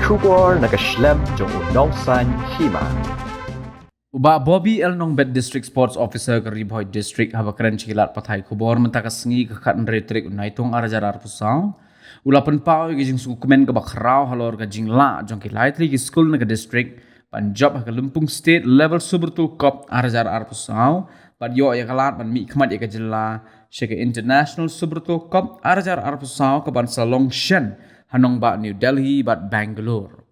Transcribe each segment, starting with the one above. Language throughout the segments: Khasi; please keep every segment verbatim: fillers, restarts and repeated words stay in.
Khubor na ka shlem jong u Nongsaiñ Hima. U Bah Bobby L Nongbet, District Sports Officer ka Ri Bhoi District, haba kren sha ki lad pathai khubor mynta ka sngi ka khathynriew tarik u Naitung ar hajar arphew saw, u la pynpaw ïa ka jingsngewkmen kaba khraw halor ka jinglah jong ki lai tylli ki skul na ka district ban jop ha ka lympung state level Subroto Cup ar hajar arphew saw bad ïoh ïa ka lad ban mihkhmat ïa ka jylla sha ka International Subroto Cup ar hajar arphew saw kaban sa long shen ha nongbah New Delhi bad Bangalore.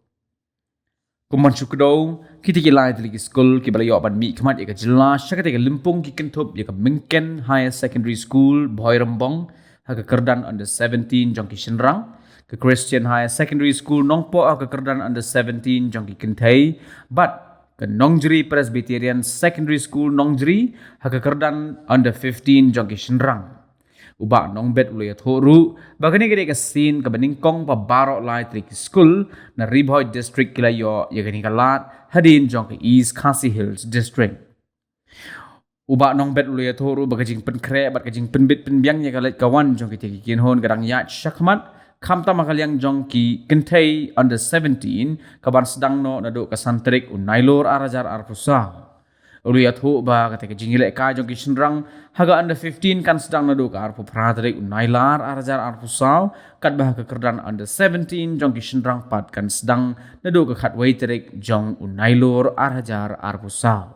Kum ban shu kdew, kita ki lai tylli ki skul kiba la ïoh ban mihkhmat ïa ka jylla sha kata ka lympung ki kynthup ïa ka Myngken Higher Secondary School Bhoirymbong ha ka kyrdan under seventeen jong ki shynrang, ka Christian Higher Secondary School Nongpoh ha ka kyrdan under seventeen jong ki kynthei, bad ka Nongjri Presbyterian Secondary School Nongjri ha ka kyrdan under fifteen jong ki shynrang. U Bah Nongbet u la ïathuh ruh ba kane ka dei ka sien kaba nyngkong ba baroh lai tylli ki skul na Ri Bhoi District ki la ïoh ïa kane ka lad hadien jong ka East Khasi Hills District. U Bah Nongbet u la ïathuh ruh ba ka jingpynkhreh bad ka jingpynbit pynbiang ïa ka leit ka wan jong kita ki kynhun ka dang ïaid shakhmat, khamtam ha ka liang jong ki kynthei under seventeen kaban sdang noh naduh ka san tarik u Nailur ar hajar arphew saw. U la ïathuh ba kata ka jingïalehkai jong ki shynrang ha ka under fifteen kan sdang naduh ka arphew phra tarik u Nailar ar hajar arphew saw, katba ha ka kyrdan under seventeen jong ki shynrang pat kan sdang naduh ka khatwei tarik jong u Nailur ar hajar arphew saw.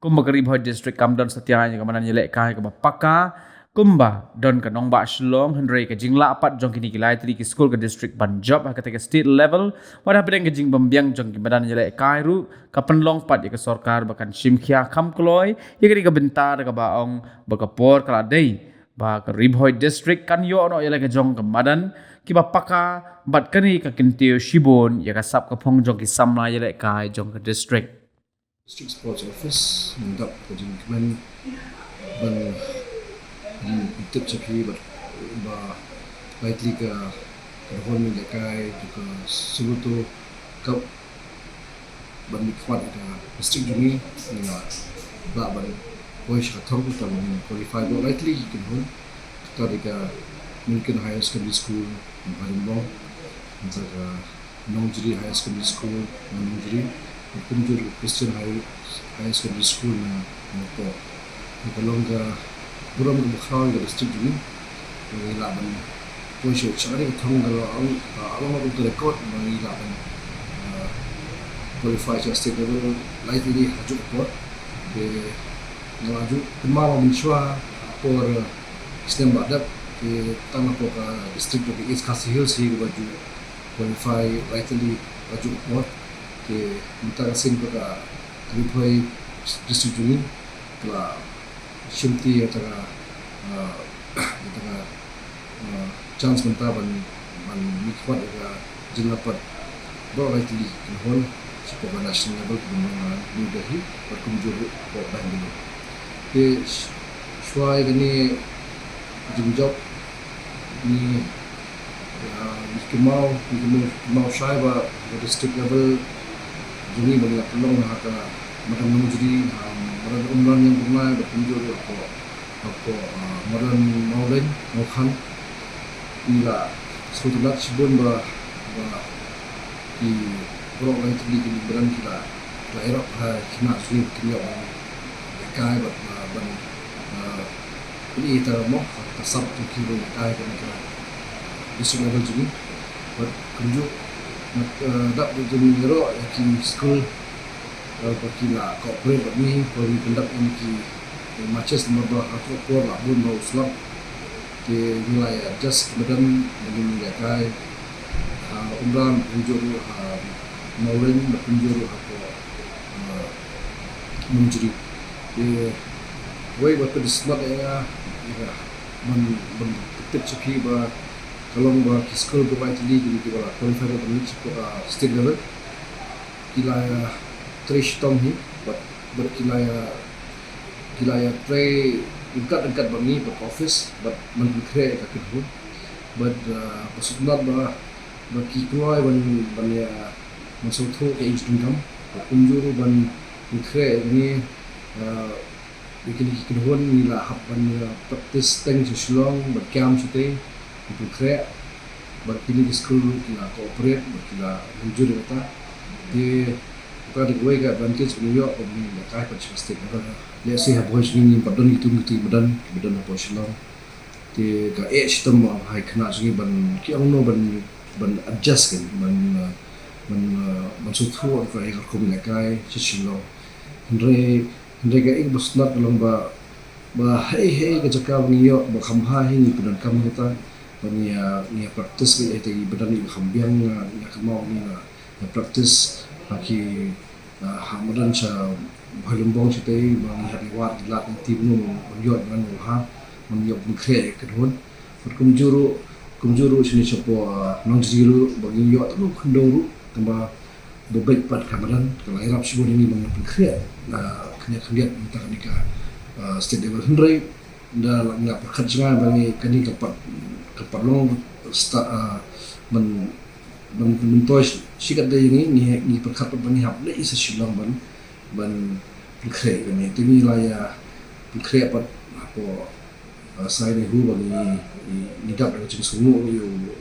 Kumba ka Ri Bhoi District kam don satia ïa ka madan ïalehkai kaba paka, kumba don ka nongbah Shillong, hynrei ka jinglah pat jong kine ki lai tylli ki skul ka district ban jop ha kata ka state level, wat hapdeng ka jingbymbiang jong ki madan ïalehkai ruh ka pynlong pat ïa ka sorkar ba kan shim khia kham kloi ïa kane ka bynta da kaba ong ba ka por ka la dei ba ka Ri Bhoi District kan ïoh noh ïa la ka jong ka madan kiba paka bad kane ka kyntiew shibun ïa ka sap ka phong jong ki samla ïalehkai jong ka district. District Sports Office, ngi dap ka jingkmen ban, ban pyntip sha phi bad ba lai tylli ka, ka kynhun ïalehkai jong ka Subroto Cup ban mihkhmat ïa ka district jong ngi, ngi la lah ban poi sha ka thong kata ba ngin qualify baroh lai tylli ki kynhun. Kata dei ka Myngken Higher Secondary School Bhoirymbong, nangta ka Nongjri Higher Secondary School na Nongjri, bad kumjuh ruh Christian High, Higher Secondary School na Nongpoh. Ka long ka burom kaba khraw ïa ka district jong ngi. Ngi lah ban poi sha, sha kane ka thong ka long, ka long ka record ba ngi lah ban, ah, qualify sha state level lai tylli ha kajuh ka por. Te nga la ju kynmaw mynshuwa ha por, ah, snem ba dep, te tang ha por ka district jong ka East Khasi Hills hi kaba ju qualify lai tylli ha kajuh ka por. Te mynta ka sien ba ka Ri Bhoi District jong ngi ka la shimti ïa kata ka, ah, ïa kata ka, ah, chance mynta ban, ban mihkhmat ïa ka jylla pat baroh lai tylli ki kynhun shapoh ka national level, kaba ong, ah, New Delhi bad kumjuh ruh hapoh Bangalore. Te sh-, shuwa ïa kane ka jingjop ngi, ah, ngi kynmaw, ngi kynmaw, kynmaw shai ba ka district level jong ngi ba ngi la pynlong ha ka madan Nongjri, ha madan Umran Ïangbyrnai bad kumjuh ruh hapoh, hapoh, ah, madan Mawlein Mawkhan. Ngi la sngewtynnat shibun ba, ba ki baroh lai tylli ki madan ki la, ki la ïarap ha khmat shuh, ki la ïoh ban ïalehkai bad, ah, ban, ah, ban ïa kata mo, ka sap jong ki ban ïalehkai kane ka district level jong ngi. Bad kumjuh, ah, dap jong ngi ruh ïa ki skul, ah, ba ki la cooperate bad ngi, ba ngi pyndap ïa ki matches namar ba ha kajuh ka por la bun ba u slap. Te ngi la ïa adjust ki madan ba ngin ïalehkai ha Umran, kumjuh ruh ha Mawlein, kumjuh ruh hapoh, ah, Nongjri. Te wei ba pyndonkam ïa nga, ïa nga ban, ban pyntip sha phi ba ka long ba ki skul baroh lai tylli ki, kiba la qualify ban leit shapoh, ah, state level, ki la ïa trei shitom hi bad, bad ki la ïa, ki la ïa trei ryngkat ryngkat bad ngi bad ka office bad ban pynkhreh ïa ka kynhun. Bad, ah, ba sngewtynnat ba, ba ki kloi ban, ban ïa, ban sngewthuh ka English Kingdom bad kumjuh ruh ban pynkhreh ïa kane, ah, ïa kine ki kynhun ngi la hap ban, ah, practice teng sha Shillong bad kiam shatei ban pynkhreh. Bad kine ki skul ki la cooperate bad ki la mynjur ïa kata. Te kata dei kawei ka advantage ba ngi ïoh ba ngi ïalehkai pat sha state level. Lehse ha Bhoi jong ngi pat don kitu kitu ba don, ba don ha Bhoi Shillong. Te ka eh shitom ba ha ki khynnah jong ngi ban ki ong no ban, ban adjust kan, ban, uh, ban, uh, ban sngewthuh ka ïa ka rukom ïalehkai sha Shillong. Hynrei, hynrei ka eh ba sngewtynnat ka long ba, ba hei hei ka jaka ba ngi ïoh ba kham bha hi ngi pyndonkam ïa kata, ba ngi ïa, ngi ïa practice ïa kata, ba don ïa ba kham biang, uh, ïa ka maw ngi ïa, ïa practice ha ki, uh, ha madan sha Bhoi Lymbong shatei ba ngi hap ïa wad ïa lad ïa team no ban ïoh ban ïoh ha ban ïoh pynkhreh ïa ka khynhun. Bad kumjuh ruh, kumjuh ruh shane shapoh, uh, Nongjri ruh ba ngi ïoh tang khyndew ruh, tangba ba beit pat ka madan ka la ïarap shibun ïa ngi ba ngi pynkhreh, uh, khyndiat khyndiat mynta kane ka, uh, state level. Hynrei da la nga pyrkhat jngai ba ngi kane ka pat, ka pat long start, uh, ban, ban, ban myntoi shi katdei ïa ngi, ngi, ngi pyrkhat ba ngi hap leit sha Shillong ban, ban pynkhreh ïa kane. Te ngi la ïa pynkhreh pat hapoh, uh, Sai NEHU ba ngi, ngi, ngi dap da ka jingsngewnguh ïa u,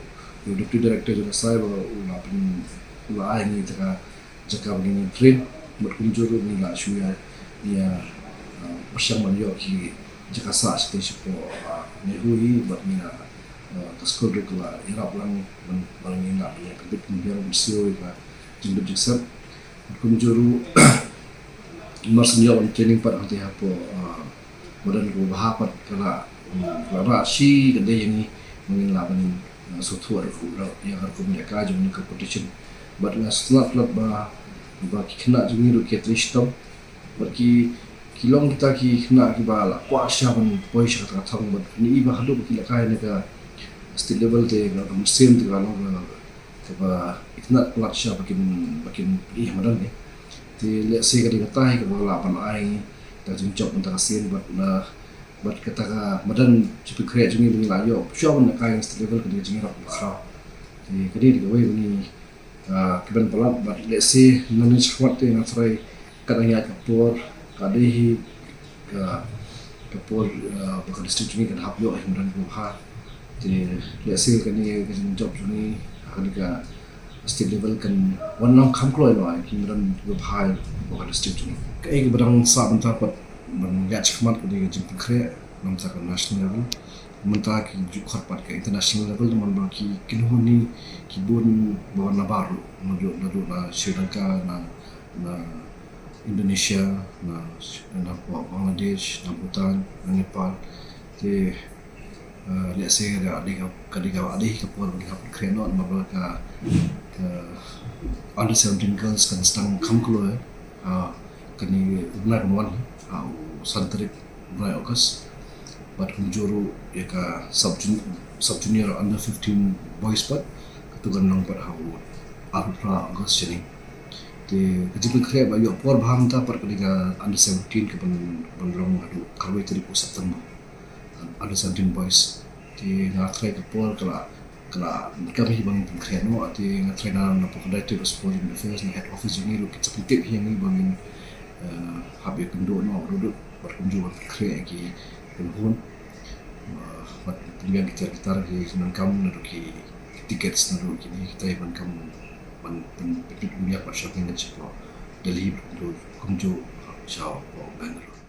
ïa u Deputy Director jong ka Sai ba u la pyn, u la ai ngi ïa ka jaka ba ngi train, bad kumjuh ruh ngi la shu ïa, ïa, uh, pyrshang ban ïoh ki jaka sah shatei shapoh, uh, NEHU hi, bad ngi la, uh, ka skul ruh ka la ïarap lang ban, ban ngi lah ban ïa pynbit pynbiang mynsiew ïa ka jingduk jingsep. Bad kumjuh ruh mar shu ïoh ban training pat hangtei hapoh, uh, madan kaba bha pat ka la, um, ka la rah shi katdei ïa ngi ba ngin lah ban, uh, sngewthuh ruh ïa ka rukom ïalehkai jong kane ka competition. Bad nga sngewtynnat palat ba, ba ki khynnah jong ngi ruh ki ïatrei shitom. Bad ki, ki long kita ki khynnah kiba la kwah shisha ban poi sha kata ka thong, bad kine i ba haduh ba ki lehkai na ka state level te ka, ka mynsiem te ka long ka, kaba itynnat palat shisha ba kin, ba kin ïa madan ne. Te lehse ka dei kata hi kaba lah ban ai ka jingjop mynta ka sien bad na, bad kata ka madan jingpynkhreh jong ngi ba ngi la ïoh shuwa ban lehkai na state level ka dei ka jingïarap kaba khraw. Te ka dei kawei ba ngi, ah, kyrmen palat bad lehse nangne shakhmat te nga tharai ka dang ïaid ka por, ka dei hi ka, ka por, ah, ba ka district jong ngi kan hap ïoh hi madan kaba bha. Te lehse kane ka jingjop jong ngi ha kane ka state level kan wan long kham kloi noh ïa ki madan kiba bha ïa ka district jong ngi. Kaei kaba dang sah mynta pat ban ïaid shakhmat ka dei ka jingpynkhreh na bynta ka national level. Mynta ki ju khot pat ka international level, namar ba ki kynhun hi ki bun ba wan nabar ruh, naduh, naduh na Sri Lanka, na, na Indonesia, na, na Bangladesh, na Bhutan, na Nepal. Te, eh, lehse ka dei ka, ka dei ka, ka dei ka por ba ngi hap pynkhreh noh, namar ba ka, ka under seventeen girls kan sdang kham kloi, eh, ha kane u bnai ban wan, ha u san tarik u bnai August. Bad kumjuh ruh ïa ka sub jun-, sub junior under fifteen boys pat, katu kan long pat ha u arphew phra August shane. Te ka jingpynkhreh ba ïoh por bha mynta pat ka dei ka under seventeen ka ban, ban long haduh khatwei tarik u September. Under seventeen boys. Te nga tharai ka por ka la, ka la kam hi ba ngin pynkhreh noh, te nga tharai na, na pdeng ka Directorate of Sports and Affairs, na head office jong ngi ruh ki sa pyntip hi ïa ngi ba ngin, eh, hap ïakynduh noh ruh bad kumjuh ban pynkhreh ïa ki kynhun. Eh, bad pynbiang ki tiar ki tar ki donkam naduh ki tickets naduh kine kita ban kam ban pyn, pyn, pynbiang bad shopping shapoh Delhi bad kumjuh, kumjuh shapoh Bangalore.